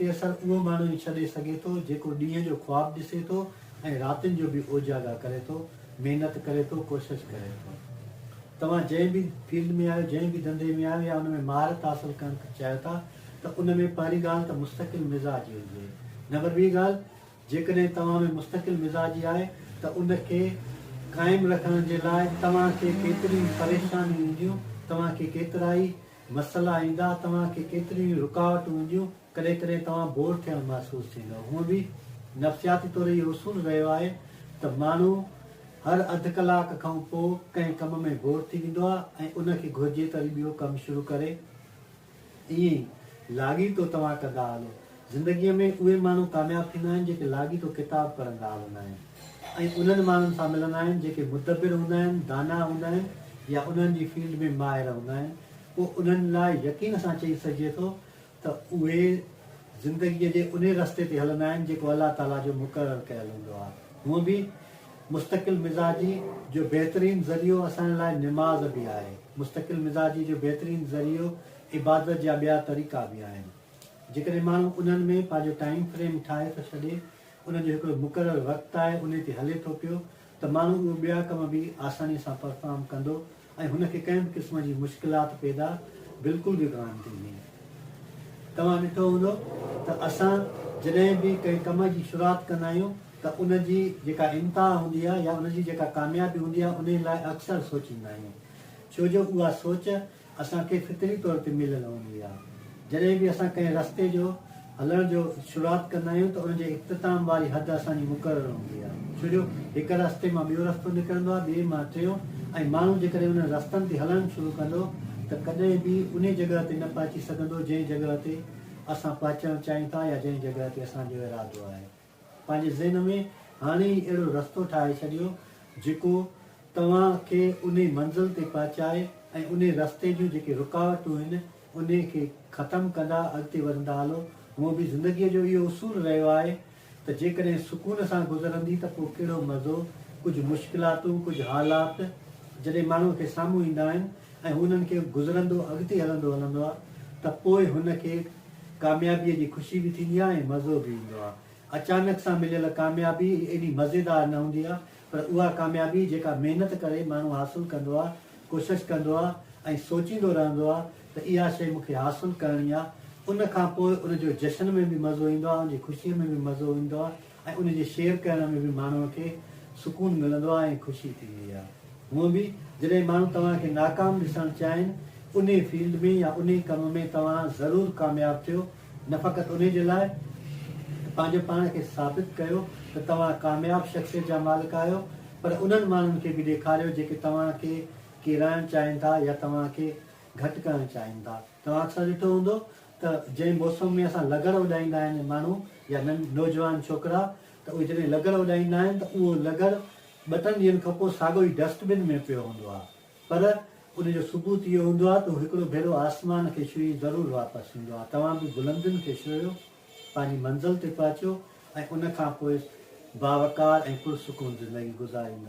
تي اثر اهو ماڻهو ئي ڇڏي سگهي ٿو جيڪو ڏينهن جو خواب ڏسي ٿو ۽ راتين جو به اوجاڳا ڪري ٿو، محنت ڪري ٿو، ڪوشش ڪري ٿو. توهان جنهن به فيلڊ ۾ آهيو، جنهن به ڌنڌي ۾ آهيو يا ان ۾ مهارت حاصل ڪرڻ چاهيو ٿا ته ان ۾ پهرين ڳالهه ته مستقل مزاجي هجي. نمبر ٻي ڳالهه جيڪڏهن توهان ۾ مستقل مزاجي آهي ته ان کي قائم رکڻ جي لاء توهان کي ڪيتريون ئي پريشانيون اينديون، توهان کي ڪيترائي مسئلا ايندا، توهان کي ڪيتريون ئي رڪاوٽون اينديون، ڪڏهن ڪڏهن توهان بور ٿيڻ محسوس ٿيندو. هونء به نفسياتي طور اهو اصول رهيو آهي ته ماڻهو هر اڌ ڪلاڪ کان پوء ڪنهن ڪم ۾ بور ٿي ويندو آهي ۽ ان کي گهرجي ته وري ٻيو ڪم شروع ڪري. ائين ئي لاڳيتو توهان ڪندا هلو. زندگيء ۾ اهي ماڻهو ڪامياب ٿيندا آهن جيڪي لاڳيتو ڪتاب پڙهندا هلندا آهن ۽ انهن ماڻهن سان ملندا آهن جيڪي مدبر هوندا آهن، داناء هوندا آهن يا انهن جي فيلڊ ۾ ماهر هوندا آهن. پوء انهن لاء يقين سان چئي سگهجي ٿو ته اهي زندگيء جي انهي رستي تي هلندا آهن جيڪو الله تعاليٰ جو مقرر ڪيل هوندو آهي. هونء به مستقل مزاجي جو بهترين ذريعو اسان لاء نماز به آهي. مستقل مزاجي جو بهترين ذريعو عبادت جا ٻيا طريقا به آهن. جيڪڏهن ماڻهو انهن ۾ پنهنجو ٽائيم فريم ٺاهي ٿو ڇڏي، ان جو هڪڙو مقرر وقت آهي، انهي تي هلي ٿو پيو ته ماڻهو اهو ٻيا ڪم به آساني سان پرفارم ڪندو ۽ هن کي ڪنهن به قسم جي مشڪلات پيدا بلڪل به ڪانه ٿيندي. توهان ڏٺو هوندو ته اسان جڏهن به ڪنهن ڪم جي شروعات ڪندا آهيون ته ان جي جيڪا انتها هوندي آهي يا ان جي جيڪا ڪاميابي هوندي آهي انهي لاء اڪثر سوچيندا آهيون ڇو جو اها سوچ اسان کي فطري طور تي مليل هوندي آهي. جڏهن به اسان ڪنهن رستي جو هلڻ جو شروعات ڪندا آهيون ته ان جي اختتام واري حد اسان جي مقرر هوندي آهي. ڇو جو هڪ رستي مان ٻيو رستو نڪرندو آهي، ٻئي مان ٽيون ۽ ماڻهو جيڪڏهن انهن رستن تي هلڻ شروع ڪندو ته ڪڏهن به انهي جڳهه تي نه پهچي سگهندو جنهن جڳهه تي اسان پهچڻ چاهيون ٿا يا جنهن جڳهه تي اسان جو ارادو آهي. پنهنجي ذهن ۾ هاڻي ئي اهڙو رستو ٺاهي ڇڏيو جيڪو توهان کي انهي منزل تي پهچائي ۽ انهي رستي جون جيڪي رڪاوٽون آهن انهي کي ختم ڪندا اڳتي وڌندا هلو. هونء به زندگيء جو اهو اصول رهيو آهي ته جيڪڏهن سڪون سان گذرندي ته پوء ڪهڙو مزو، ڪجهه مشڪلاتون، ڪجهه حالات جڏهن ماڻهوء کي سامهون ايندا آهن ۽ هو انهن کي گذرندو اڳتي هلندو هلندو آهي ته پوء هن کي ڪاميابيء جي خوشي به ٿيندي آهي ۽ مزو به ايندو آهي. اچانڪ سان مليل ڪاميابي ايڏي مزيدار نه هوندي آهي، پر اها ڪاميابي جيڪا محنت ڪري ماڻهو حاصل ڪندو آهي، ڪوشش ڪندو آهي ۽ سوچيندو رهندو آهي ته اها شيء مون کي حاصل ڪرڻي آهي، ان کان پوء ان جو جشن ۾ به مزو ايندو آهي، ان جي خوشيء ۾ به مزو ايندو آهي ۽ ان جي شيئر ڪرڻ ۾ به ماڻهوء کي سڪون ملندو آهي ۽ خوشي ٿيندي آهي. هونء به جڏهن ماڻهو توهان کي ناڪام ڏسڻ چاهين، انهي فيلڊ ۾ يا انهي ڪم ۾ توهان ضرور ڪامياب ٿيو، نه فقط انهي جي لاء ته پنهنجو پاڻ کي ثابت ڪيو ته توهان ڪامياب شخصيت جا مالڪ آهيو، پر انهن ماڻهن کي به ڏيکاريو جيڪي توهان کي ڪيرائڻ چاهين ٿا يا توهان کي گهٽ ڪرڻ چاهين ٿا. توهان اڪثر ڏٺو هوندو ته جنهن موسم ۾ اسان لغڙ اڏائيندا آهن ماڻهو يا نوجوان ڇوڪرا ته اهي جڏهن لغڙ اڏائيندا آهن ته اهو لغڙ ٻه ٽن ڏينهن کان پوء ساڳيو ئي ڊسٽ بن ۾ پيو هوندو آهي پر ان جو ثبوت اهو هوندو آهي ته هو هڪڙو ڀيرو آسمان کي ڇهي ضرور واپس ايندو آهي. توهان به بلندين کي ڇهيو، پنهنجي منزل تي پهچو ۽ ان کان پوء باوقار ۽ پرسڪون زندگي گذاريندا.